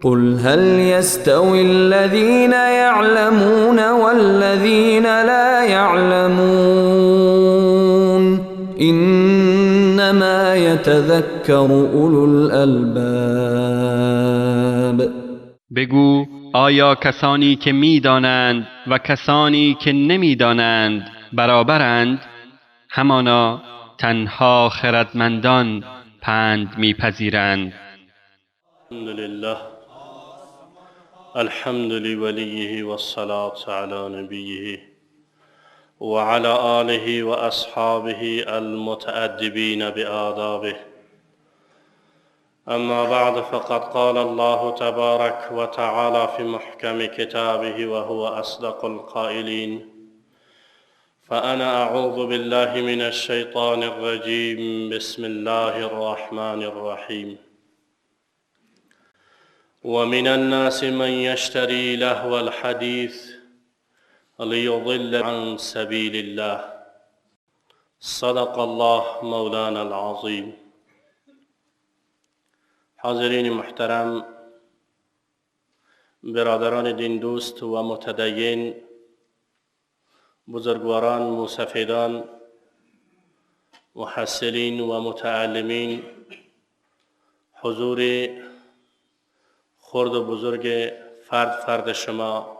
قل هل يستوي الذين يعلمون والذين لا يعلمون إنما يتذكر أولو الألباب. بگو آیا کسانی که میدانند و کسانی که نمیدانند برابرند؟ همانا تنها خردمندان پند میپذیرند. الحمد لله الحمد لولیه والصلاة علی نبیه وعلى آله وأصحابه المتأدبين بآدابه. أما بعد، فقد قال الله تبارك وتعالى في محكم كتابه وهو أصدق القائلين: فأنا أعوذ بالله من الشيطان الرجيم، بسم الله الرحمن الرحيم. ومن الناس من يشتري لهو الحديث ليضل عن سبيل الله. صدق الله مولانا العظيم. حاضرین محترم، برادران دین دوست و متدین، بزرگواران، موسفیدان، محصلین و متعلمین، حضور خرد و بزرگ فرد فرد شما،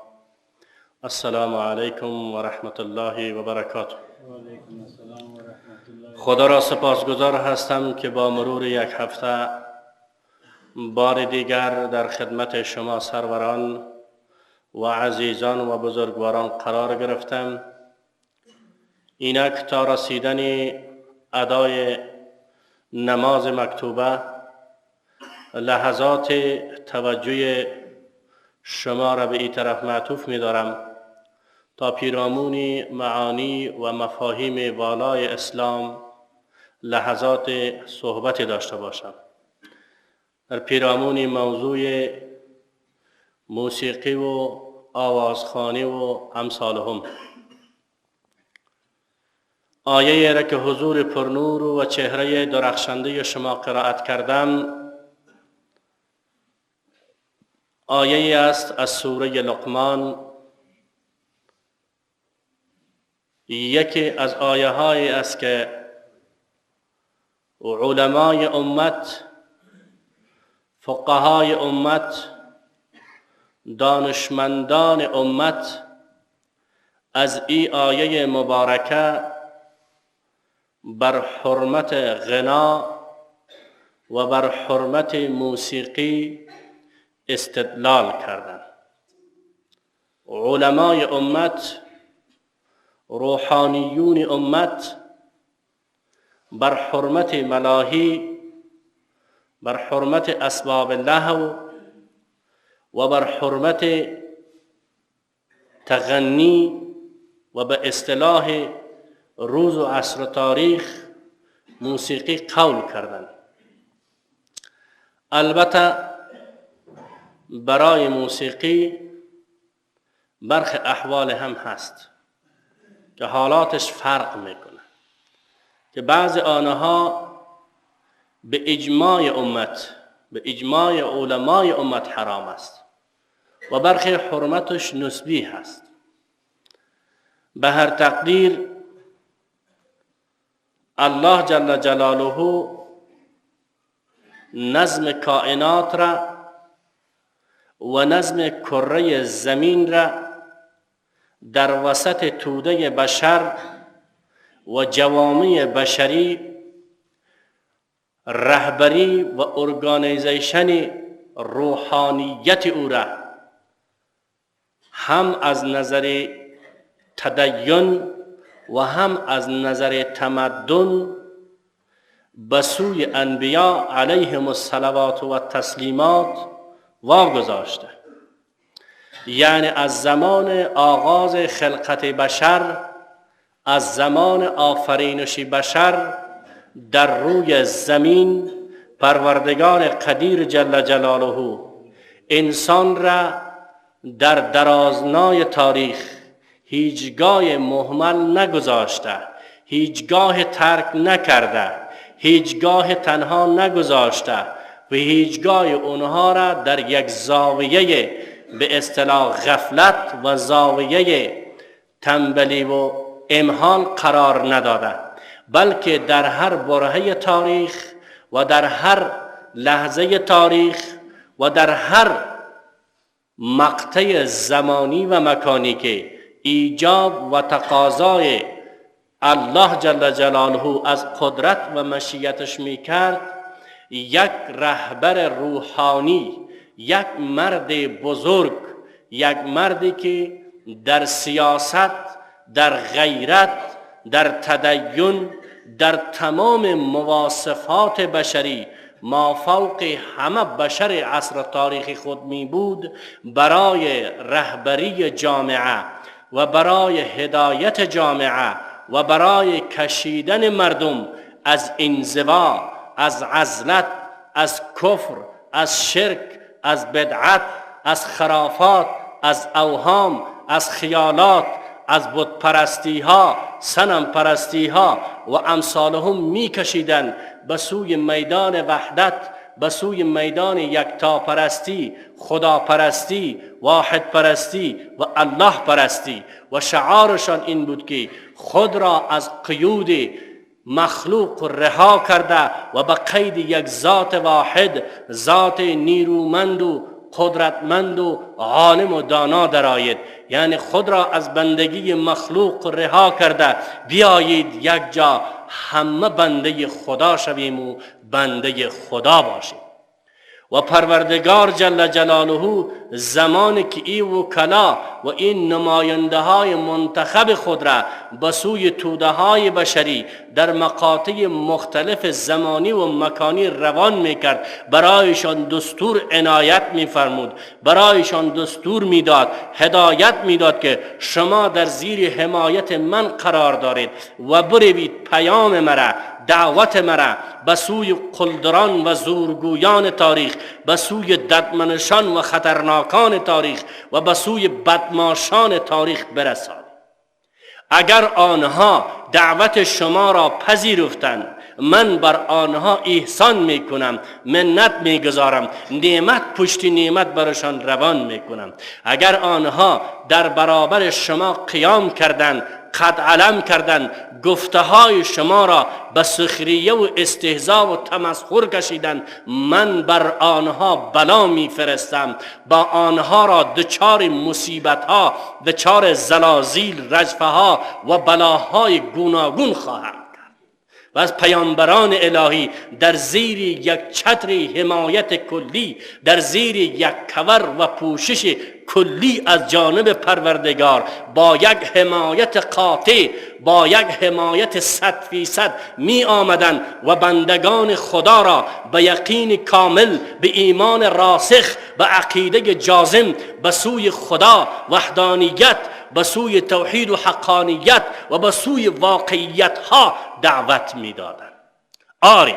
السلام علیکم و رحمت الله و برکاته. خدا را سپاسگزار هستم که با مرور یک هفته بار دیگر در خدمت شما سروران و عزیزان و بزرگواران قرار گرفتم. اینک تا رسیدن ادای نماز مکتوبه لحظات توجه شما را به این طرف معطوف می دارم تا پیرامون معانی و مفاهیم والای اسلام لحظات صحبت داشته باشم. در پیرامون موضوع موسیقی و آوازخوانی و امثالهم، آیه را که حضور پرنور و چهره درخشنده شما قرائت کردم، آیه است از سوره لقمان، یکی از آیه های است که علمای امت، فقهای امت، دانشمندان امت از این آیه مبارکه بر حرمت غنا و بر حرمت موسیقی استدلال کردند. علمای امت، روحانیون امت بر حرمت ملاهی، بر حرمت اسباب لهو و بر حرمت تغنی و به اصطلاح روز و عصر و تاریخ موسیقی قول کردند. البته برای موسیقی برخی احوال هم هست که حالاتش فرق میکنه، که بعض آنها به اجماع امت، به اجماع علمای امت حرام است و برخی حرمتش نسبی هست. به هر تقدیر الله جل جلاله نظم کائنات را و نظم کره زمین را در وسط توده بشر و جوامع بشری رهبری و organization روحانیت او را هم از نظر تدین و هم از نظر تمدن به سوی انبیا علیهم الصلوات و تسلیمات واگذاشته. یعنی از زمان آغاز خلقت بشر، از زمان آفرینش بشر در روی زمین، پروردگار قدیر جل جلاله انسان را در درازنای تاریخ هیچگاه مهمل نگذاشته، هیچگاه ترک نکرده، هیچگاه تنها نگذاشته و هیچگاه اونها را در یک زاویه به اصطلاح غفلت و زاویه تنبلی و امهال قرار نداده، بلکه در هر برهه تاریخ و در هر لحظه تاریخ و در هر مقطع زمانی و مکانی که ایجاب و تقاضای الله جل جلاله از قدرت و مشیتش میکرد، یک رهبر روحانی، یک مرد بزرگ، یک مردی که در سیاست، در غیرت، در تدین، در تمام مواصفات بشری ما فوق همه بشر عصر تاریخ خود می بود، برای رهبری جامعه و برای هدایت جامعه و برای کشیدن مردم از انزوا، از عزلت، از کفر، از شرک، از بدعت، از خرافات، از اوهام، از خیالات، از بت پرستی ها، صنم پرستی ها و امثالهم می کشیدن به سوی میدان وحدت، به سوی میدان یکتاپرستی، خداپرستی، واحد پرستی و الله پرستی. و شعارشان این بود که خود را از قیود مخلوق رها کرده و به قید یک ذات واحد، ذات نیرومند و قدرتمند و عالم و دانا درآید. یعنی خود را از بندگی مخلوق رها کرده بیایید یک جا همه بنده خدا شویم و بنده خدا باشیم. و پروردگار جل جلاله زمانی که این وکلا و این نماینده های منتخب خود را به سوی توده های بشری در مقاطع مختلف زمانی و مکانی روان میکرد، برایشان دستور عنایت میفرمود، برایشان دستور میداد، هدایت میداد که شما در زیر حمایت من قرار دارید و بروید پیام مرا، دعوت مرا به سوی قلدران و زورگویان تاریخ، به سوی ددمنشان و خطرناکان تاریخ و به سوی بدماشان تاریخ برسانید. اگر آنها دعوت شما را پذیرفتند، من بر آنها احسان میکنم، منت میگذارم، نعمت پشت نعمت برشان روان میکنم. اگر آنها در برابر شما قیام کردند، قد علم کردند، گفته های شما را به سخریه و استهزا و تمسخر کشیدند، من بر آنها بلا میفرستم، با آنها را دچار مصیبت ها، دچار زلازل، رجفه ها و بلاهای گوناگون خواهم کرد. و از پیامبران الهی در زیر یک چتر حمایت کلی، در زیر یک کور و پوشش کلی از جانب پروردگار، با یک حمایت قاطع، با یک حمایت 100% می آمدن و بندگان خدا را به یقین کامل، به ایمان راسخ، به عقیده جازم به سوی خدا، وحدانیت، به سوی توحید و حقانیت و به سوی واقعیت ها دعوت می دادن. آری،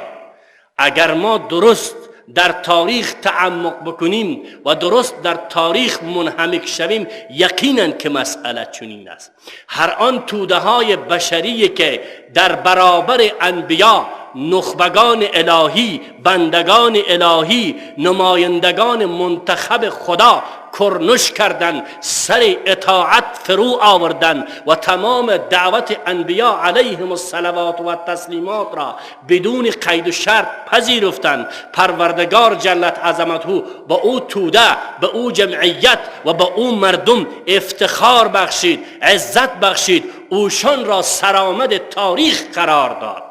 اگر ما درست در تاریخ تعمق بکنیم و درست در تاریخ منهمک شویم، یقینا که مسئله چنین است. هر آن توده های بشری که در برابر انبیا، نخبگان الهی، بندگان الهی، نمایندگان منتخب خدا کرنش کردند، سر اطاعت فرو آوردند و تمام دعوت انبیا علیهم الصلوات و تسلیمات را بدون قید و شرط پذیرفتند، پروردگار جلت عظمته با او توده، به او جمعیت و با او مردم افتخار بخشید، عزت بخشید، اوشان را سرآمد تاریخ قرار داد.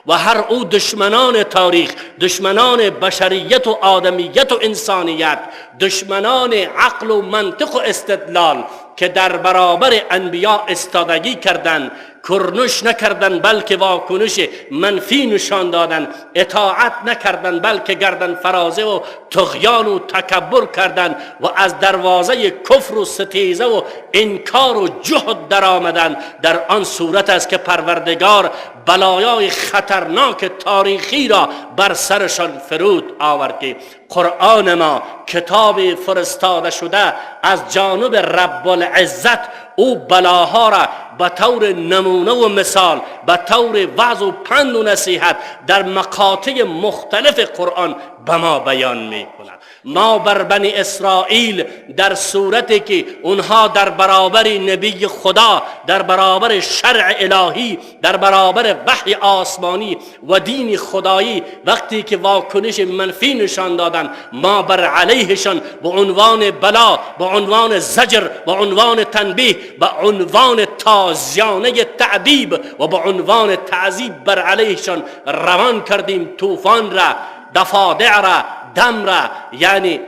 و هر او دشمنان تاریخ، دشمنان بشریت و آدمیت و انسانیت، دشمنان عقل و منطق و استدلال که در برابر انبیا استادگی کردند، کرنش نکردند بلکه واکنش منفی نشان دادند، اطاعت نکردند بلکه گردن فرازه و طغیان و تکبر کردند و از دروازه کفر و ستیزه و انکار و جهد در آمدند. در آن صورت است که پروردگار بلایای خطرناک تاریخی را بر سرشان فرود آورد که قرآن ما، کتاب فرستاده شده از جانب رب العزت، او بلاها را به طور نمونه و مثال، به طور وعظ و پند و نصیحت در مقاطع مختلف قرآن به ما بیان میکند. ما بر بنی اسرائیل در صورتی که اونها در برابر نبی خدا، در برابر شرع الهی، در برابر وحی آسمانی و دین خدایی وقتی که واکنش منفی نشان دادن، ما بر علیهشان به عنوان بلا، به عنوان زجر، به عنوان تنبیه، به عنوان تازیانه تعذیب و به عنوان تعذیب بر علیهشان روان کردیم طوفان را، ضفادع را، دم را. یعنی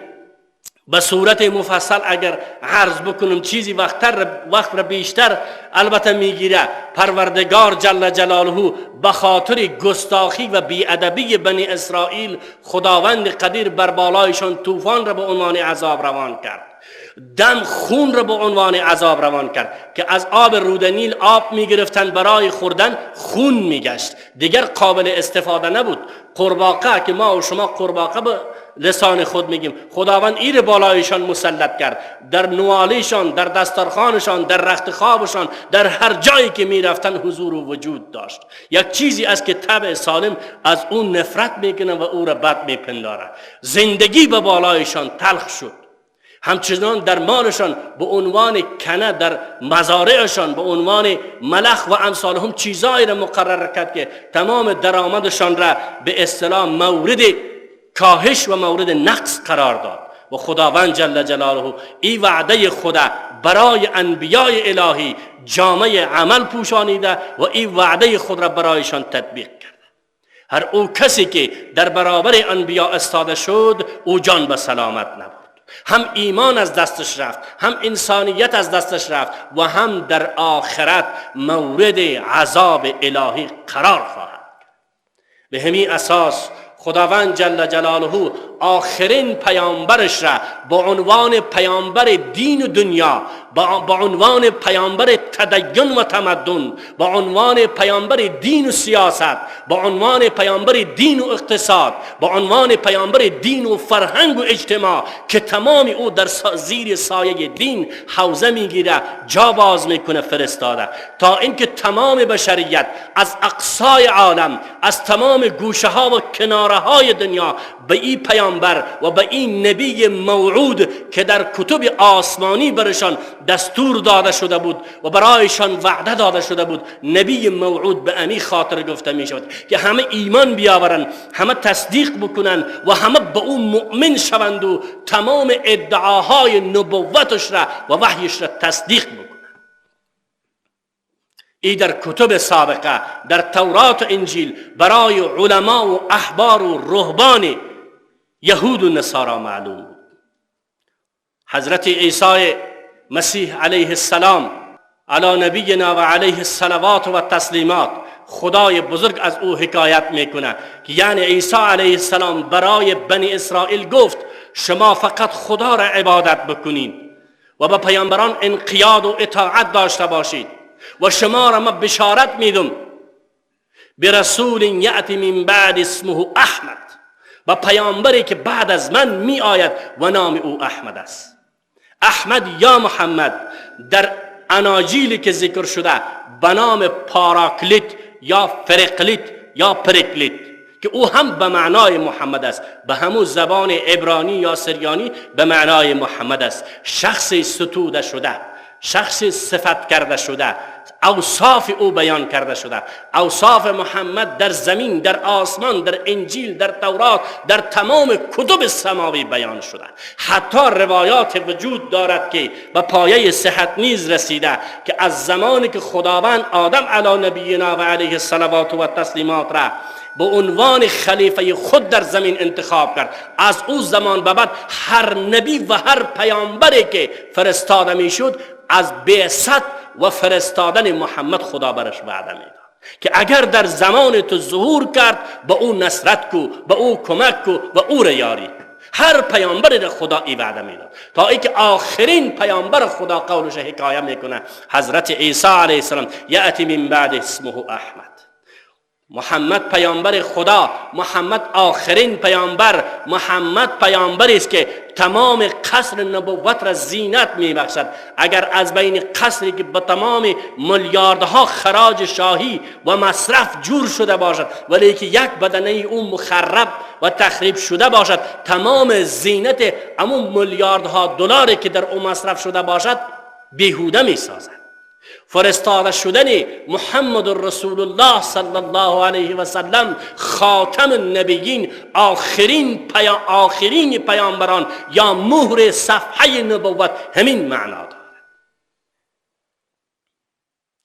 به صورت مفصل اگر عرض بکنم چیزی وقت را بیشتر البته میگیره. پروردگار جل جلاله به خاطر گستاخی و بیادبی بنی اسرائیل خداوند قدیر بر بالایشان طوفان را به عنوان عذاب روان کرد، دم خون را به عنوان عذاب روان کرد که از آب رود نیل آب میگرفتن برای خوردن، خون میگشت، دیگر قابل استفاده نبود. قرباقه که ما و شما قرباقه به لسان خود میگیم، خداوند ایر بالایشان مسلط کرد، در نوالیشان، در دسترخوانشان، در رخت خوابشان، در هر جایی که میرفتن حضور و وجود داشت. یک چیزی است که طبع سالم از اون نفرت میکنه و او را بد میپنداره. زندگی به بالایشان تلخ شد، همچنان در مالشان به عنوان کنه، در مزارعشان به عنوان ملخ و امثال هم چیزایی را مقرر کرد که تمام درآمدشان را به اصطلاح مورد کاهش و مورد نقص قرار داد. و خداوند جل جلاله ای وعده خدا برای انبیای الهی جامعه عمل پوشانیده و ای وعده خود را برایشان تطبیق کرد. هر او کسی که در برابر انبیا استاده شد او جان به سلامت نبرد، هم ایمان از دستش رفت، هم انسانیت از دستش رفت و هم در آخرت مورد عذاب الهی قرار خواهد. به همین اساس خداوند جل جلاله آخرین پیامبرش را به عنوان پیامبر دین و دنیا، به عنوان پیامبر تدین و تمدن، به عنوان پیامبر دین و سیاست، به عنوان پیامبر دین و اقتصاد، به عنوان پیامبر دین و فرهنگ و اجتماع که تمام او در زیر سایه دین حوزه میگیره، جا باز میکنه، فرستاده تا اینکه تمام بشریت از اقصای عالم، از تمام گوشه ها و کناره های دنیا به این پیامبر و به این نبی موعود که در کتب آسمانی برشان دستور داده شده بود و برایشان وعده داده شده بود، نبی موعود به امی خاطر گفته می شود که همه ایمان بیاورند، همه تصدیق بکنند و همه به او مؤمن شوند و تمام ادعاهای نبوتش را و وحیش را تصدیق بکنند. ای در کتب سابقه، در تورات و انجیل برای علما و احبار و رهبان یهود و نصارا معلوم بود. حضرت عیسی مسیح علیه السلام علی نبینا و علیه الصلوات و تسلیمات، خدای بزرگ از او حکایت میکنه که یعنی عیسی علیه السلام برای بنی اسرائیل گفت شما فقط خدا را عبادت بکنین و به پیامبران انقیاد و اطاعت داشته باشید و شما را ما بشارت میدم برسول یأتی من بعد اسمه احمد، و پیامبری که بعد از من می آید و نام او احمد است. احمد یا محمد در اناجیلی که ذکر شده به نام پاراکلیت یا فرقلیت یا پرکلیت که او هم به معنای محمد است، به همون زبان عبرانی یا سریانی به معنای محمد است. شخص ستوده شده، شخص صفت کرده شده، اوصاف او بیان کرده شده. اوصاف محمد در زمین، در آسمان، در انجیل، در تورات، در تمام کتب سماوی بیان شده. حتی روایات وجود دارد که به پایه صحت نیز رسیده که از زمانی که خداوند آدم علی نبینا و علیه الصلوات و تسلیمات را به عنوان خلیفه خود در زمین انتخاب کرد، از او زمان به بعد هر نبی و هر پیامبری که فرستاده میشد از بعثت و فرستادن محمد خدا برش وعده میداد که اگر در زمان تو ظهور کرد به او نصرت کو، به او کمک کو و او را یاری. هر پیامبر را خدا ای وعده میداد تا اینکه آخرین پیامبر خدا قولش حکایه میکنه، حضرت عیسی علیه السلام، یأتی من بعد اسمه احمد. محمد پیامبر خدا، محمد آخرین پیامبر، محمد پیامبری است که تمام قصر نبوت را زینت میبخشد. اگر از بین قصری که به تمام میلیاردها خراج شاهی و مصرف جور شده باشد ولی که یک بدنه او مخرب و تخریب شده باشد، تمام زینت امون میلیاردها دلاری که در او مصرف شده باشد بیهوده میسازد. فرستاده شدن محمد رسول الله صلی الله علیه و سلم، خاتم النبیین، آخرین پیامبران یا مهر صفحه نبوت، همین معنا دارد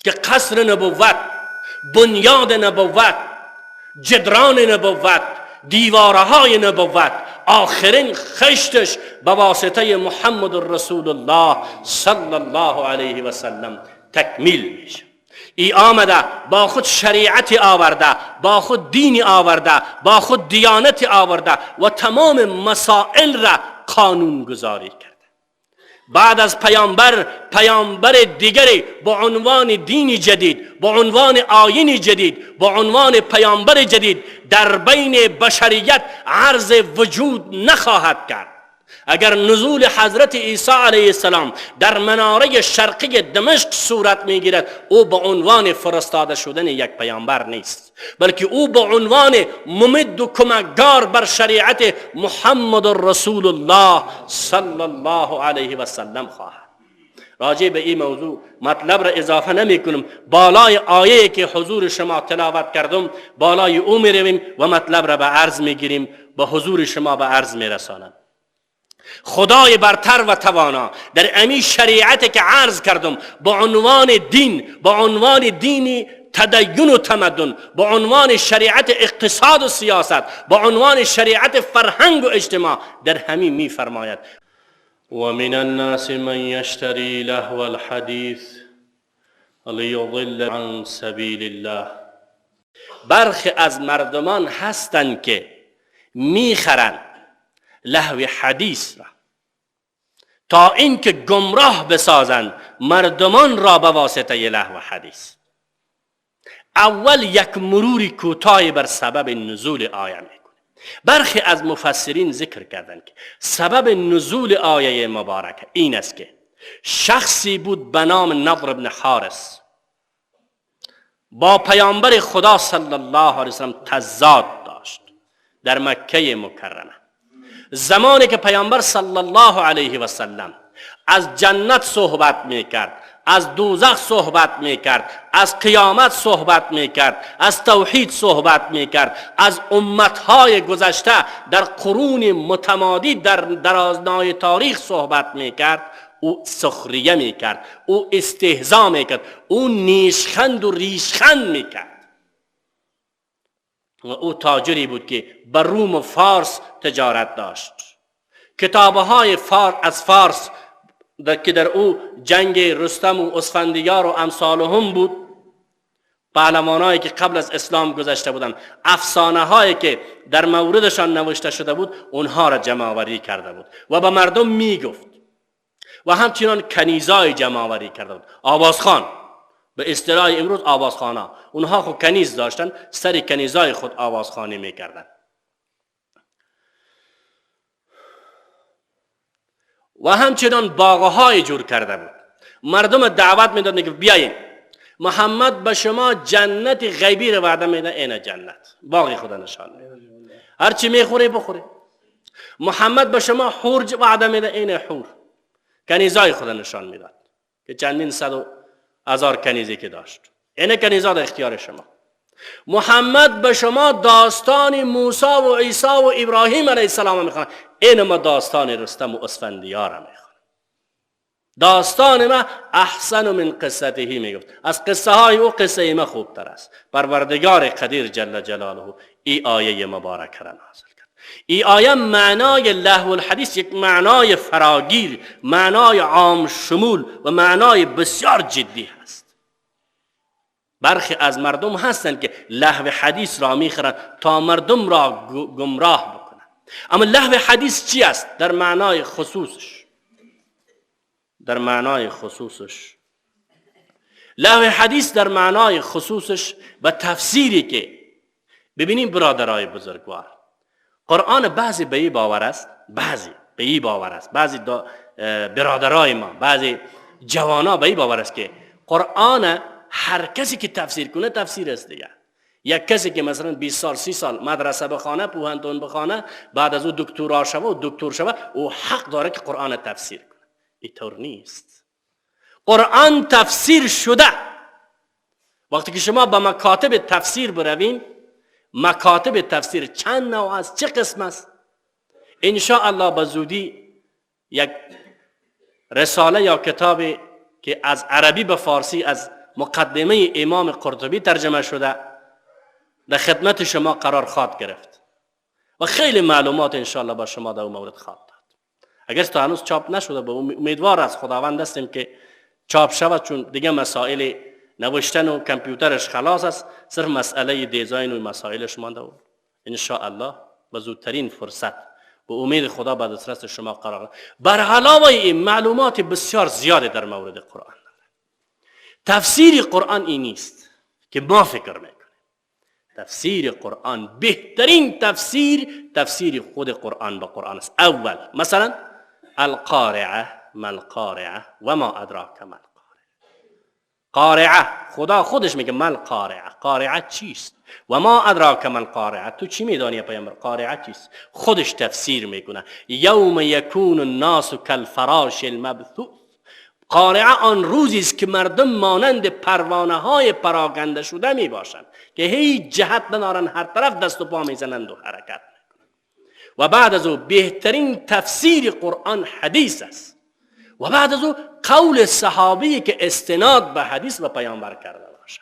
که قصر نبوت، بنیاد نبوت، جدران نبوت، دیوارهای نبوت، آخرین خشتش به واسطه محمد رسول الله صلی الله علیه و سلم تکمیل میشه. ای آمده با خود شریعت آورده، با خود دینی آورده، با خود دیانت آورده و تمام مسائل را قانون گذاری کرده. بعد از پیامبر، پیامبر دیگری با عنوان دین جدید، با عنوان آیین جدید، با عنوان پیامبر جدید در بین بشریت عرض وجود نخواهد کرد. اگر نزول حضرت عیسی علیه السلام در مناره شرقی دمشق صورت میگیرد، او به عنوان فرستاده شدن یک پیامبر نیست، بلکه او به عنوان ممد و کمکگار بر شریعت محمد رسول الله صلی الله علیه و سلم خواهد. راجع به این موضوع مطلب را اضافه نمی کنم. بالای آیه که حضور شما تلاوت کردم بالای او می رویم و مطلب را به عرض می گیریم، به حضور شما به عرض می رسانم. خدای برتر و توانا در امی شریعت که عرض کردم با عنوان دین، با عنوان دین تدین و تمدن، با عنوان شریعت اقتصاد و سیاست، با عنوان شریعت فرهنگ و اجتماع، در همین می فرماید و من الناس من یشتری لهو الحدیث لیضل عن سبیل الله. برخی از مردمان هستند که میخرند لهو حدیث را تا اینکه گمراه بسازند مردمان را به واسطه لهو حدیث. اول یک مرور کوتاه بر سبب نزول آیه میکنه. برخی از مفسرین ذکر کردند که سبب نزول آیه مبارکه این است که شخصی بود به نام نضر بن حارث با پیامبر خدا صلی الله علیه وسلم تضاد داشت در مکه مکرمه. زمانی که پیامبر صلی الله علیه و سلم از جنت صحبت میکرد، از دوزخ صحبت میکرد، از قیامت صحبت میکرد، از توحید صحبت میکرد، از امتهای گذشته در قرون متمادی در درازنای تاریخ صحبت میکرد، او سخریه میکرد، او استهزا میکرد، او نیشخند و ریشخند میکرد. و او تاجری بود که بر روم و فارس تجارت داشت. کتابهای از فارس که در او جنگ رستم و اسفندیار و امثالهم بود، پهلوانایی که قبل از اسلام گذشته بودند، افسانه هایی که در موردشان نوشته شده بود، اونها را جمع آوری کرده بود و به مردم میگفت. و همچنان کنیزای جمع آوری کرده بود، آوازخوان، به اصطلاح امروز آوازخوان‌ها. اونها خود کنیز داشتن، سر کنیزای خود آوازخوانی میکردن. و همچنان باغهای جور کرده بود. مردم دعوت میداد که بیاین، محمد به شما جنت غیبی رو وعده میده، اینه جنت، باغ خدا نشان میده، هرچی میخوری بخوری. محمد به شما حور وعده میده، اینه حور، کنیزای خدا نشان میداد که چندین صد و هزار کنیزی که داشت، اینه کنیزا در اختیار شما. محمد به شما داستان موسی و عیسی و ابراهیم علیه السلام میخوان، این ما داستان رستم و اسفندیار میخوان. داستان ما احسن من قصته میگفت، از قصه های او قصه ما خوبتر است. پروردگار قدیر جل جلاله ای آیه مبارکه را نازل کرد. ای آیه معنای لهو الحدیث یک معنای فراگیر، معنای عام شمول و معنای بسیار جدی هست. برخی از مردم هستند که لهو حدیث را میخرند تا مردم را گمراه بکنند. اما لهو حدیث چی است؟ در معنای خصوصش، در معنای خصوصش، لهو حدیث در معنای خصوصش و تفسیری که ببینیم برادرای بزرگوار، قرآن بعضی به این باور است، بعضی به این باور است، بعضی برادرای ما، بعضی جوانا به این باور است که قرآن هر کسی که تفسیر کنه تفسیر است دیگه. یک کسی که مثلا 20 سال 30 سال مدرسه بخوانه، پوهنتون بخوانه، بعد از او دکترا شوه و دکتر شوه، او حق داره که قرآن تفسیر کنه. اینطور نیست. قرآن تفسیر شده. وقتی که شما به مکاتب تفسیر بروین، مکاتب تفسیر چند نوع است، چه قسم است؟ ان شاء الله به زودی یک رساله یا کتاب که از عربی به فارسی از مقدمه امام قرطبی ترجمه شده در خدمت شما قرار خواهد گرفت و خیلی معلومات انشاءالله با شما در اون مورد خواهد داد. اگر تا هنوز چاپ نشده، به امیدوار از خداوند هستیم که چاپ شود، چون دیگه مسائل نوشتن و کامپیوترش خلاص است، صرف مسئله دیزاین و مسائلش مانده و انشاءالله به زودترین فرصت به امید خدا به دسترس شما قرار. بر علاوه این معلومات بسیار زیاد در مورد قرآن داره. تفسیر قرآن این نیست که ما فکر میکنیم. تفسیر قرآن بهترین تفسیر، تفسیر خود قرآن به قرآن است. اول مثلا القارعه ما القارعه و ما ادراک ما القارعه. قارعه خدا خودش میگه ما القارعه، قارعه چیست؟ و ما ادراک ما القارعه، تو چی میدانی پیامبر قارعه چیست؟ خودش تفسیر میکنه. یوم یکون الناس کالفراش المبثوث. قارعه آن روزی است که مردم مانند پروانه های پراگنده شده می باشند که هیچ جهت ندارند، هر طرف دست و پا میزنند و حرکت میکنند. و بعد از او بهترین تفسیر قرآن حدیث است. و بعد از او قول صحابی که استناد به حدیث و پیامبر کرده باشد.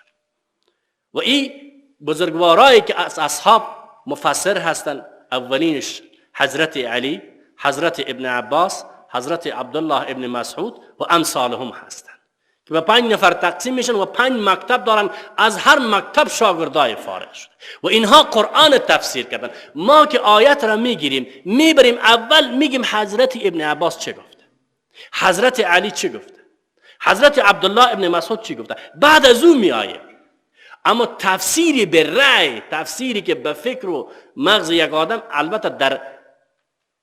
و این بزرگوارایی که از اصحاب مفسر هستند، اولینش حضرت علی، حضرت ابن عباس، حضرت عبدالله ابن مسعود و امثالهم هستند که به 5 نفر تقسیم میشن و 5 مکتب دارن، از هر مکتب شاگردای فارغ شده و اینها قرآن تفسیر کردن. ما که آیت را میگیریم میبریم، اول میگیم حضرت ابن عباس چه گفته، حضرت علی چه گفته، حضرت عبدالله ابن مسعود چه گفته، بعد از او میآیه. اما تفسیری به رأی، تفسیری که به فکر و مغز یک آدم، البته در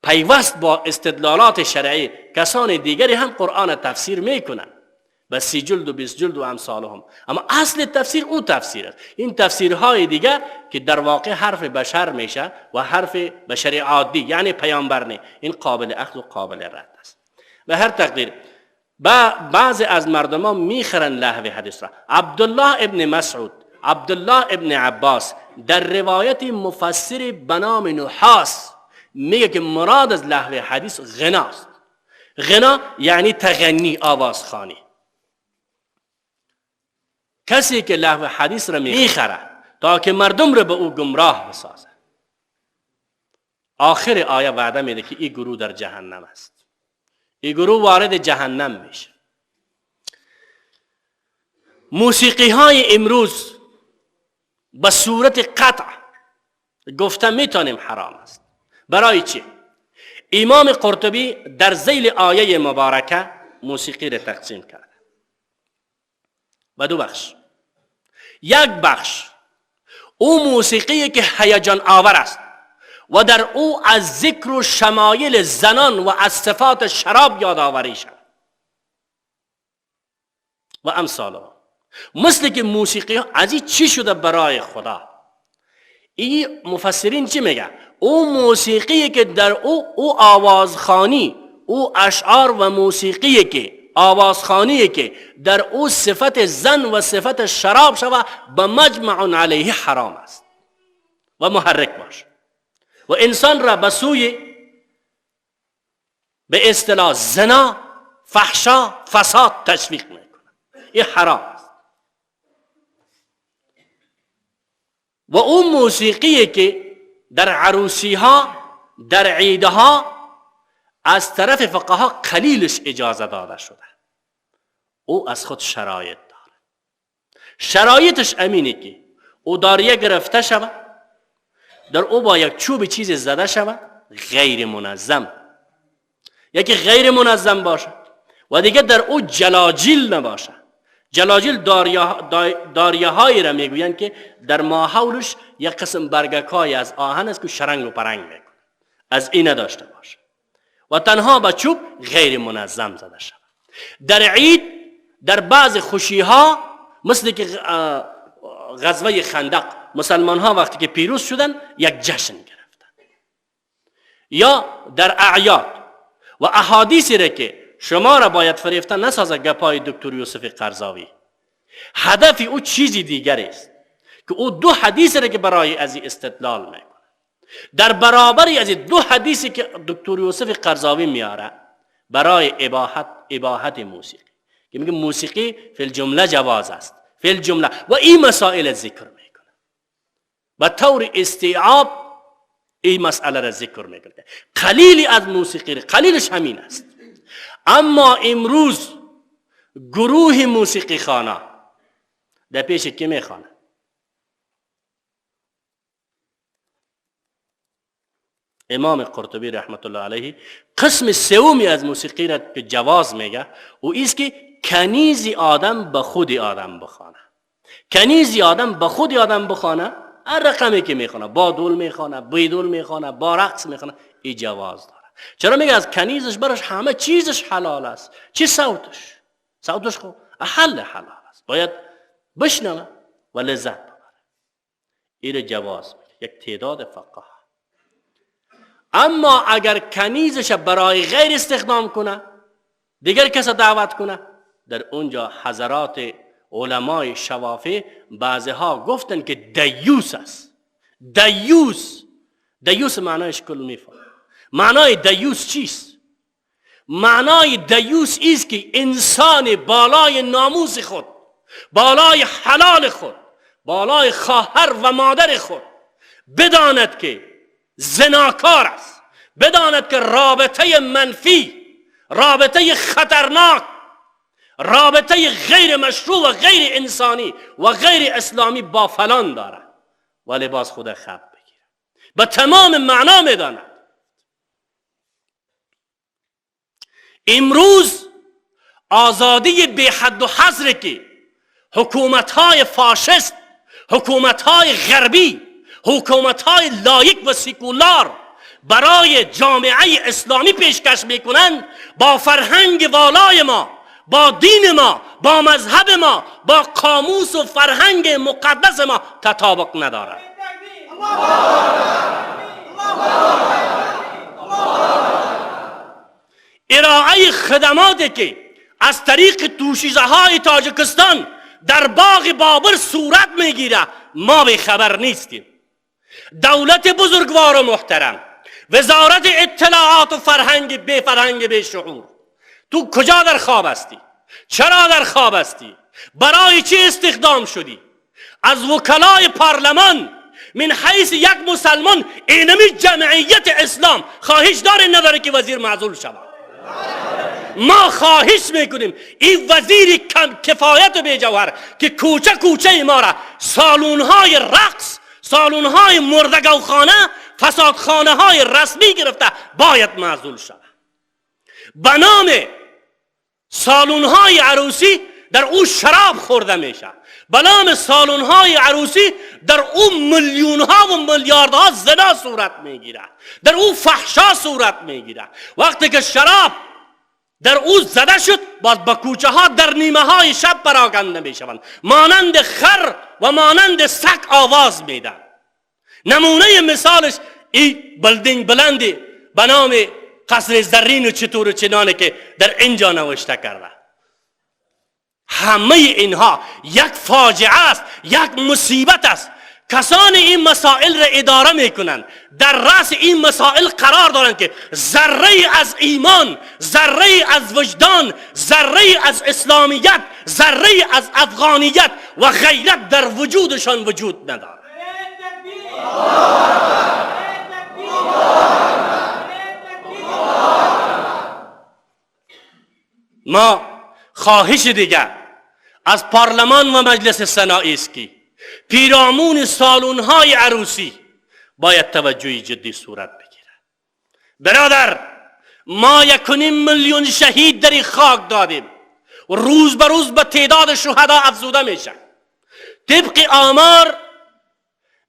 پیوست با استدلالات شرعی، کسان دیگری هم قرآن تفسیر میکنن به 30 جلد و 20 جلد و امثالهم، اما اصل تفسیر او تفسیر است. این تفسیرهای دیگه که در واقع حرف بشر میشه و حرف بشر عادی یعنی پیامبر نه، این قابل اخذ و قابل رد است. به هر تقدیر بعضی از مردم ها میخرن لهو حدیث را. عبدالله ابن مسعود، عبدالله ابن عباس در روایت مفسر به نام نحاس میگه که مراد از لهو حدیث غناست. غنا یعنی تغنی، آوازخوانی. کسی که لهو حدیث را میخره تا که مردم را به او گمراه بسازه، آخر آیه وعده میده که این گروه در جهنم است، این گروه وارد جهنم میشه. موسیقی های امروز به صورت قطع گفته میتونیم حرام است. برای چی؟ امام قرطبی در ذیل آیه مبارکه موسیقی را تقسیم کرده به 2 بخش. یک بخش او موسیقی که هیجان آور است و در او از ذکر و شمایل زنان و از صفات شراب یادآوری شد و امثال، مثل که موسیقی از این چی شده برای خدا. این مفسرین چی میگه؟ او موسیقی که در او آوازخوانی، او اشعار و موسیقی که آوازخوانی که در او صفت زن و صفت شراب شوه، به مجمع علیه حرام است و محرک باشه و انسان را به سوی به اصطلاح زنا، فحشا، فساد تشویق میکنه. این حرام است. و اون موسیقی که در عروسی ها، در عیدها از طرف فقها قلیلش اجازه داده شده، او از خود شرایط داره. شرایطش امینه که او داریه گرفته شود، در او با یک چوب چیز زده شود غیر منظم، یکی غیر منظم باشه و دیگه در او جلاجیل نباشه. جلاجل داریه را میگویند که در ماحولش یک قسم برگکای از آهن است که شرنگ و پرنگ میکنه، از این نداشته باشه و تنها با چوب غیر منظم زده شود. در عید، در بعض خوشی ها، مثل که غزوه خندق، مسلمان ها وقتی که پیروز شدن یک جشن گرفتن، یا در اعیاد و احادیثی را که شما را باید فریفته نسازه گپای دکتر یوسف قرضاوی. هدف او چیزی دیگر است که او دو حدیث را که برای از استدلال میکنه، در برابر از دو حدیثی که دکتر یوسف قرضاوی میاره برای اباحت موسیقی، که میگه موسیقی فی الجمله جواز است، فی الجمله، و این مسائل ذکر میکنه به طور استیعاب، این مسئله را ذکر میکنه. قلیلی از موسیقی، قلیلش همین است. اما امروز گروه موسیقی خانه در پیش کی میخوانه؟ امام قرطبی رحمت الله علیه قسم سومی از موسیقی را که جواز میگه او ایست که کنیزی آدم به خود آدم بخوانه. کنیزی آدم به خود آدم بخوانه، هر رقمی که میخوانه، با دول میخوانه، بیدول میخوانه، با رقص میخوانه، این جواز داره. چرا میگه از کنیزش براش همه چیزش حلال است، چی صوتش؟ صوتش خب حل حلال است، باید بشنوه و لذت ببره. این جواز میده یک تعداد فقها. اما اگر کنیزش برای غیر استخدام کنه، دیگر کس دعوت کنه، در اونجا حضرات علمای شوافی بعضی ها گفتن که دیوس است. دیوس، دیوس معنایش کل میفهم. معنای دیوس چیست؟ معنای دیوس ایست که انسان بالای ناموس خود، بالای حلال خود، بالای خواهر و مادر خود بداند که زناکار است، بداند که رابطه منفی، رابطه خطرناک، رابطه غیر مشروع و غیر انسانی و غیر اسلامی با فلان دارد، ولی باز خود خب بگیره. به تمام معنا میداند. امروز آزادی بی حد و حصر که حکومت‌های فاشیست، حکومت‌های غربی، حکومت‌های لایک و سیکولار برای جامعه اسلامی پیشکش میکنند، با فرهنگ والای ما، با دین ما، با مذهب ما، با قاموس و فرهنگ مقدس ما تطابق ندارد. ارائه خدماتی که از طریق توشیزه های تاجکستان در باغ بابر صورت میگیره ما به خبر نیستیم. دولت بزرگوار و محترم، وزارت اطلاعات و فرهنگ بی فرهنگ بی شعور، تو کجا در خواب هستی؟ چرا در خواب هستی؟ برای چی استخدام شدی؟ از وکلای پارلمان من حیث یک مسلمان اینمی جمعیت اسلام خواهش داره نداره که وزیر معزول شود. ما خواهش میکنیم این وزیر کم کفایت و بیجوهر که کوچه کوچه ما را سالونهای رقص، سالونهای مردگوخانه، فسادخانه های رسمی گرفته باید معزول شود. به نام سالونهای عروسی در او شراب خورده میشه، به نام سالونهای عروسی در او میلیون ها و میلیاردها زنا صورت میگیره، در او فحشا صورت میگیره. وقتی که شراب در او زده شد باز با کوچه ها در نیمه های شب پراکنده میشوند، مانند خر و مانند سگ آواز میدن. نمونه مثالش این building بلندی به نام قصر زرین و چطور و چنانه که در اینجا نوشته کرده. همه اینها یک فاجعه است، یک مصیبت است. کسان این مسائل را اداره میکنند، در رأس این مسائل قرار دارند که ذره از ایمان، ذره از وجدان، ذره از اسلامیت، ذره از افغانیت و غیرت در وجودشان وجود ندارد. ما خواهش دیگر از پارلمان و مجلس سنایی است که پیرامون سالون‌های عروسی باید توجه جدی صورت بگیرد. برادر، ما 1.5 میلیون شهید در این خاک دادیم و روز به روز به تعداد شهدا افزوده میشه. طبق آمار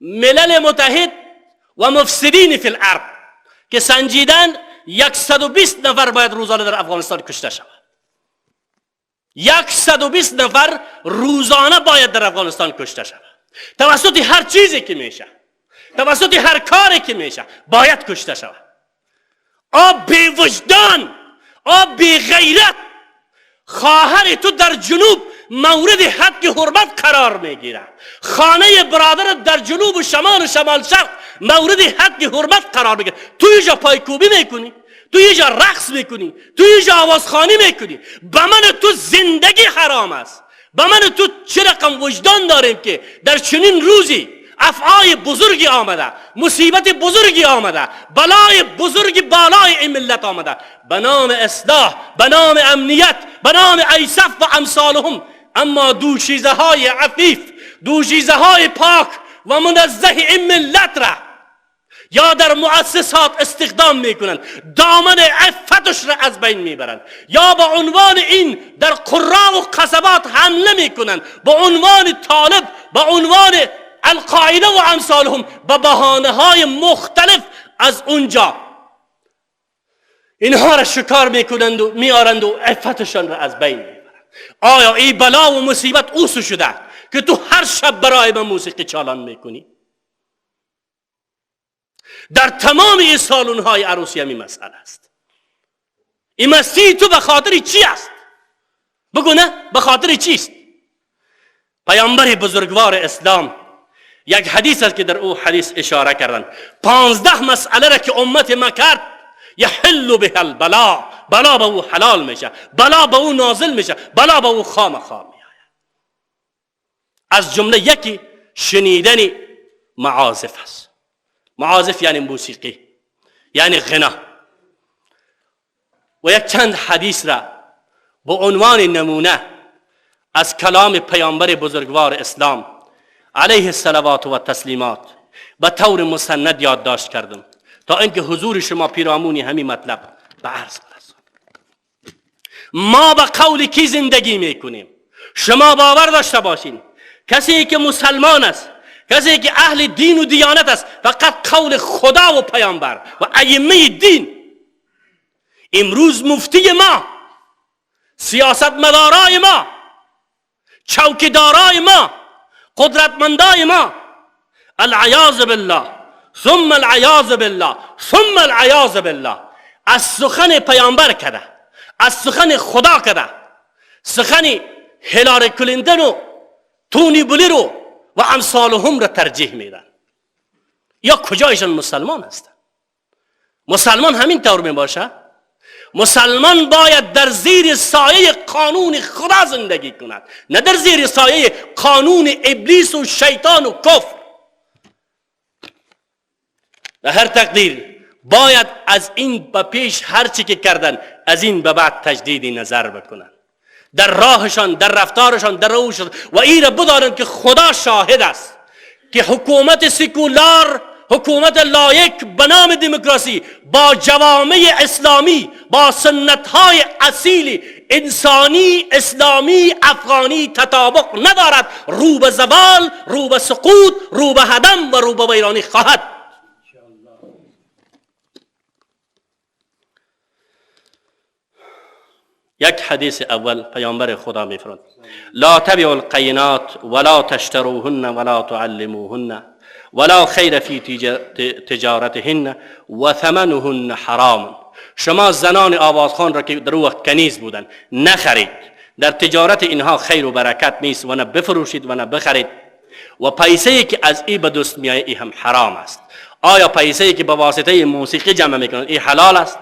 ملل متحد و مفسدین فی الارض که سنجیدن 120 نفر باید روزانه در افغانستان کشته شود. 120 نفر روزانه باید در افغانستان کشته شود. توسط هر چیزی که میشه، توسط هر کاری که میشه باید کشته شود. آب بی وجدان، آب بی غیرت، خواهر تو در جنوب مورد حد حرمت قرار میگیره، خانه برادر در جنوب و شمال و شمال شرق مورد حد حرمت قرار میگیره. تو اینجا پایکوبی میکنی، تو اینجا رقص میکنی، تو اینجا آوازخوانی میکنی. به من تو زندگی حرام است. به من تو چه رقم وجدان داریم که در چنین روزی افعای بزرگی آمده، مصیبت بزرگی آمده، بلای بزرگی بالای این ملت آمده، به نام اصلاح، به نام امنیت، به نام ایسف و امثالهم، اما دوشیزه های عفیف، دوشیزه های پاک و منزه این ملت را یا در مؤسسات استخدام میکنند، دامن عفتش را از بین میبرند، یا به عنوان این در قرا و قصبات حمله میکنند، به عنوان طالب، به عنوان القاعده و امثالهم، به بهانه های مختلف از اونجا اینها را شکار میکنند و میارند و عفتشان را از بین میبرند. آیا این بلا و مصیبت اوسو شده که تو هر شب برای من موسیقی چالان میکنی؟ در تمام این سالن های عروسی همین مسئله است. این مسیح تو به خاطر چی است؟ بگو نه، به خاطر چیست؟ پیامبر بزرگوار اسلام یک حدیث است که در او حدیث اشاره کردن 15 مسئله را که امت ما کرد یحل به البلا، بلا به او حلال میشه، بلا به او نازل میشه، بلا به او خامخا میآید. از جمله یکی شنیدن معازف است. معازف یعنی موسیقی، یعنی غنا. و یک چند حدیث را به عنوان نمونه از کلام پیامبر بزرگوار اسلام علیه الصلوات و تسلیمات به طور مسند یادداشت کردم تا اینکه حضور شما پیرامونی همین مطلب به عرض برسم. ما به قول کی زندگی میکنیم؟ شما باور داشته باشین کسی که مسلمان است، کسی که اهل دین و دیانت است، فقط قول خدا و پیامبر و ائمه دین. امروز مفتی ما، سیاستمدارای ما، چوکیدارای ما، قدرتمندای ما، العیاذ بالله ثم العیاذ بالله ثم العیاذ بالله، از سخن پیامبر کده، از سخن خدا کده، سخن هیلاری کلینتون و تونی بلیر و امثالهم را ترجیح میدن. یا کجایشان مسلمان هستن؟ مسلمان همین طور می باشه؟ مسلمان باید در زیر سایه قانون خدا زندگی کند، نه در زیر سایه قانون ابلیس و شیطان و کفر. به هر تقدیر باید از این به پیش هر چی که کردن از این به بعد تجدید نظر بکنن، در راهشان، در رفتارشان، در روششان، و این را بدانند که خدا شاهد است که حکومت سکولار، حکومت لایک به نام دموکراسی با جوامع اسلامی، با سنت‌های اصیل انسانی اسلامی افغانی تطابق ندارد. رو به زوال، رو به سقوط، رو به هدم و رو به ویرانی خواهد. یک حدیث اول پیامبر خدا می‌فرماید: لا تبعوا القینات ولا تشتروهن ولا تعلموهن ولا خیر فی تجارتهن و ثمنهن حرام. شما زنان آوازخوان را که در وقت کنیز بودن نخرید، در تجارت اینها خیر و برکت نیست، و نه بفروشید و نه بخرید، و پیسه که از ای به دست میآید ای هم حرام است. آیا پیسه که به واسطه موسیقی جمع میکنند ای حلال است؟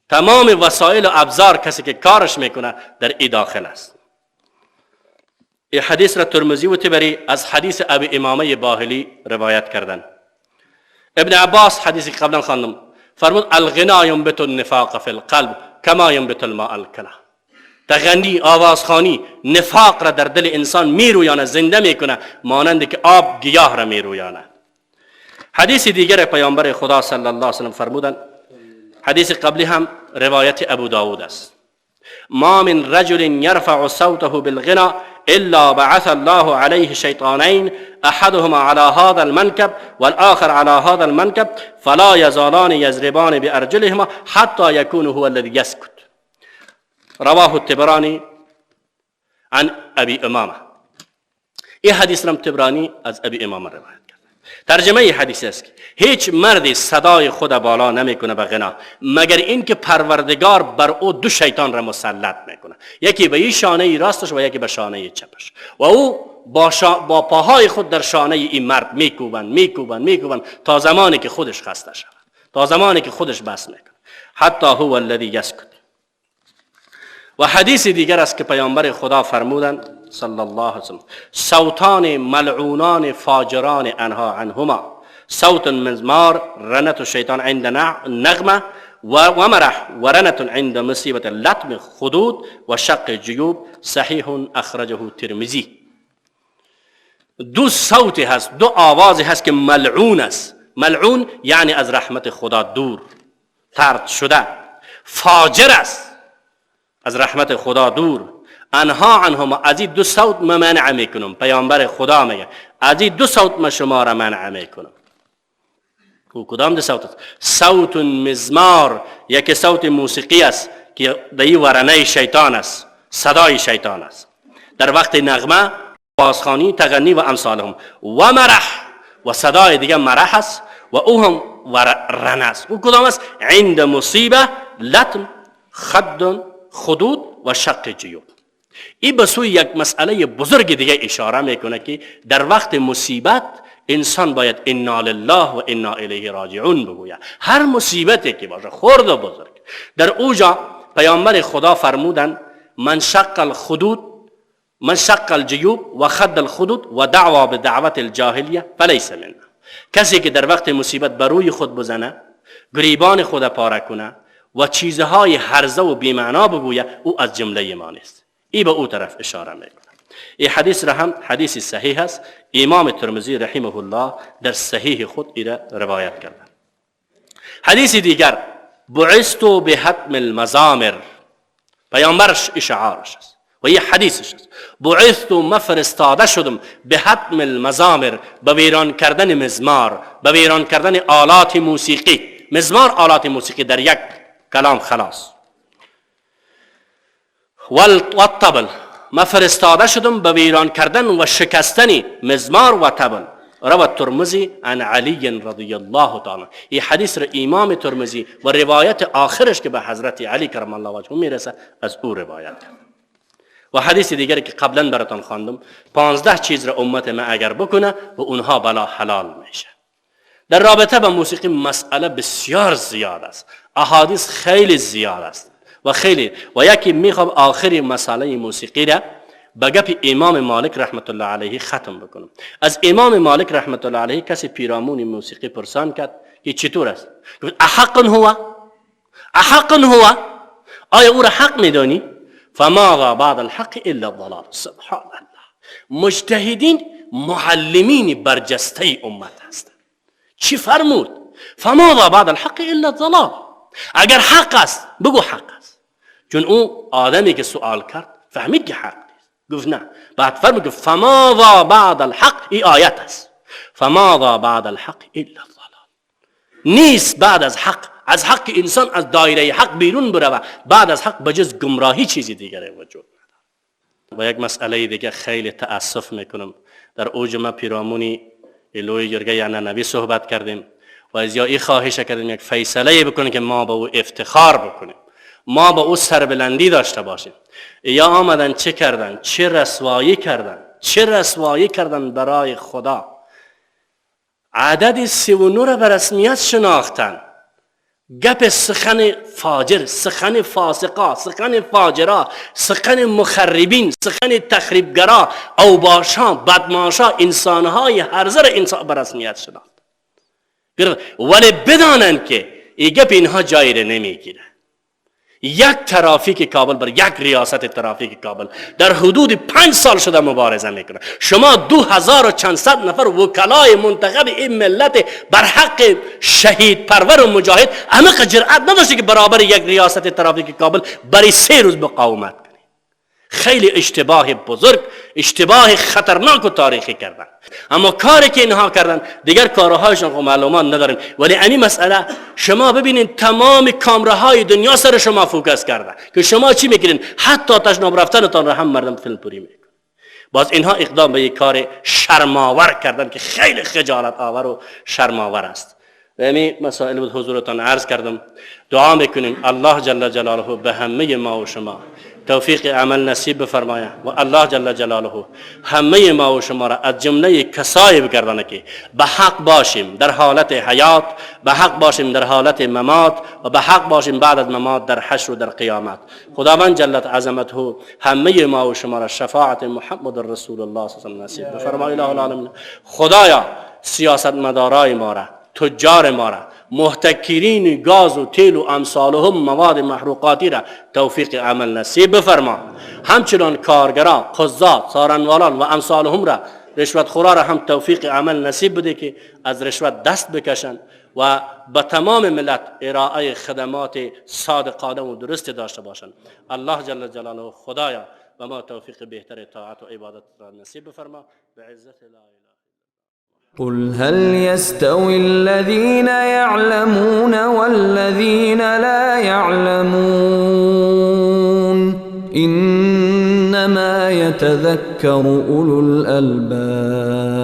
تمام وسایل و ابزار کسی که کارش میکنه در ای داخل است. این حدیث را ترمذی و طبری از حدیث ابی امامه باهلی روایت کردن. ابن عباس حدیثی که قبلا خواندم فرمود: الغنا ینبت النفاق فی القلب کما ینبت الماء الکلا. تغنی، آوازخوانی نفاق را در دل انسان میرویانه، زنده میکنه، مانند که آب گیاه را میرویانه. حدیث دیگر پیامبر خدا صلی الله علیه وسلم فرمودند، حدیث قبلی هم روایت ابو داود است: ما من رجل يرفع صوته بالغنى إلا بعث الله عليه شيطانين أحدهما على هذا المنكب والآخر على هذا المنكب فلا يزالان يضربان بأرجلهما حتى يكون هو الذي يسكت. رواه الطبراني عن أبي أمامة. این حدیث رم طبرانی از ابی امامه روایت کرده. ترجمه این حدیث است که هیچ مردی صدای خود بالا نمیکنه به غنا مگر اینکه پروردگار بر او دو شیطان را مسلط میکنه، یکی به این شانه راستش و یکی به شانه چپش، و او با پاهای خود در شانه این مرد میکوبند میکوبند میکوبند تا زمانی که خودش خسته شود، تا زمانی که خودش بس میکنه، حتی هو الذی یسکت. و حدیث دیگر است که پیامبر خدا فرمودند صلی الله علیه وسلم: صوتان ملعونان فاجران انها عنهما، صوت مزمار رنة الشیطان عند نغمه و مرح و رنة عند مصیبت لطم خدود و شق جیوب، صحیح اخرجه ترمذی. دو صوتی هست، دو آوازی هست که ملعون است. ملعون یعنی از رحمت خدا دور، طرد شده، فاجر است، از رحمت خدا دور. انها عنهما، از این دو صوت ما منع میکنم. پیامبر خدا میگه از این دو صوت ما شما را منع میکنم. او کدام دو صوت است؟ صوت مزمار، یکی صوت موسیقی است که در ورنه شیطان است، صدای شیطان است در وقت نغمه، بازخوانی، تغنی و امثالهم. و مرح، و صدای دیگه مرح است و او هم ورنه است. او کدام است؟ عند مصیبه لطم خد خدود و شق جیوب. این به سوی یک مسئله بزرگ دیگه اشاره میکنه که در وقت مصیبت انسان باید انا لله و انا الیه راجعون بگوید. هر مصیبتی که باشه، خرد و بزرگ. در اوجا پیامبر خدا فرمودن من شق الخدود، من شق الجیوب و خد الخدود و دعوا بدعوت الجاهلیه فلیس منا. کسی که در وقت مصیبت بر روی خود بزنه، گریبان خود پاره کنه و چیزهای هرزه و بی‌معنا بگویه، او از جمله ما نیست. ای به او طرف اشاره میکنه. این حدیث را هم حدیث صحیح است. امام ترمذی رحمه الله در صحیح خود ای را روایت کرده. حدیث دیگر: بعثت بهتم المزامر. پیامبرش اشعارش است و این حدیثش است. بعثت، مفرستاده شدم، بهتم المزامر، به ویران کردن مزمار، به ویران کردن آلات موسیقی. مزمار آلات موسیقی در یک کلام خلاص. والطبل، ما فرستاده شدم به ویران کردن و شکستن مزمار و طبل. روى الترمذی عن علی رضی الله تعالی. این حدیث را امام ترمذی و روایت آخرش که به حضرت علی کرم الله وجهه میرسه از او روایت کرد. و حدیث دیگری که قبلا براتان خواندم، 15 چیز را امت ما اگر بکنه و اونها بلا حلال میشه. در رابطه با موسیقی مسئله بسیار زیاد است، احادیث خیلی زیاد است و خیلی. و یکی میخوام آخری مسئله موسیقی را به گپ امام مالک رحمت الله علیه ختم بکنم. از امام مالک رحمت الله علیه کسی پیرامون موسیقی پرسان کرد که چطور است؟ گفت احق هو؟ احق هو؟ آیا او را حق میدانی؟ فماذا بعد الحق الا الضلال. سبحان الله. مجتهدین معلمین برجسته امت هستند. چی فرمود؟ فماذا بعد الحق الا الضلال. اگر حق است بگو حق است. چون او آدمی که سوال کرد فهمید که حق نیست، گفت نه. بعد فرمود که فماذا بعد الحق، ای آیت است، فماذا بعد الحق الا الضلال. نیست بعد از حق، از حق انسان از دایره حق بیرون بروه، بعد از حق بجز گمراهی چیزی دیگری وجود نداره. و یک مسئله دیگه خیلی تأسف میکنم، در اوج ما پیرامونی لوی جرگه عنعنوی صحبت کردیم و از یا ای خواهش کردیم یک فیصله بکنیم که ما به او افتخار بکنیم، ما به او سربلندی داشته باشیم. یا آمدن چه کردن؟ چه رسوایی کردن؟ چه رسوایی کردن برای خدا؟ عدد 39 را به رسمیت شناختن. گپ سخن فاجر، سخن فاسقا، سخن فاجرا، سخن مخربین، سخن تخریبگرا، اوباشا، بدماشا، انسانهای هرزه را انسان به رسمیت شناخت. ولی بدانند که این گپ اینها جایی را نمیگیره. یک ترافیک کابل بر یک ریاست ترافیک کابل در حدود 5 سال شده مبارزه میکنه. شما 2000 و چند صد نفر وکلای منتخب این ملت بر حق شهید پرور و مجاهد عمق جرأت نداشته که برابر یک ریاست ترافیک کابل برای 3 روز مقاومت کنه. خیلی اشتباه بزرگ، اشتباه خطرناک و تاریخی کردن. اما کاری که اینها کردن دیگر کارهایشان خب معلومات نداریم، ولی این مسئله شما ببینید تمام کامراهای دنیا سر شما focus کرده که شما چی میکنین، حتی تشناب رفتنتان را هم مردم فیلم پوری میکنن. باز اینها اقدام به یک کار شرماور کردن که خیلی خجالت آور و شرماور است. و همین مسائل بود حضورتان عرض کردم. دعا میکنیم الله جل جلاله به همه ما و شما توفیق عمل نصیب بفرمایه و الله جل جلاله همه ما و شما را از جمله کسایی بگردانه که به حق باشیم در حالت حیات، به حق باشیم در حالت ممات و به حق باشیم بعد از ممات در حشر و در قیامت. خداوند جلت عظمته همه ما و شما را شفاعت محمد رسول الله صلی الله علیه و نصیب بفرمایه. اله العالمین. خدایا سیاست مدارای ما را، تجار ما را، محتکرین گاز و تیل و امثالهم مواد محروقاتی را توفیق عمل نصیب بفرما. همچنان کارگران، قضات، سارنوالان و امثالهم را، رشوت خورا را هم توفیق عمل نصیب بده که از رشوت دست بکشند و به تمام ملت ارائه خدمات صادقانه و درست داشته باشند. الله جل جلاله خدایا به ما توفیق بهتر طاعت و عبادت را نصیب بفرما. به عزت لا اله. قل هل يستوي الذين يعلمون والذين لا يعلمون إنما يتذكر أولو الألباب.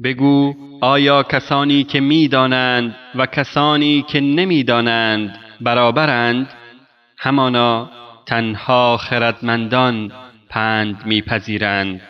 بگو آیا کسانی که میدانند و کسانی که نمیدانند برابرند؟ همانا تنها خردمندان پند میپذیرند.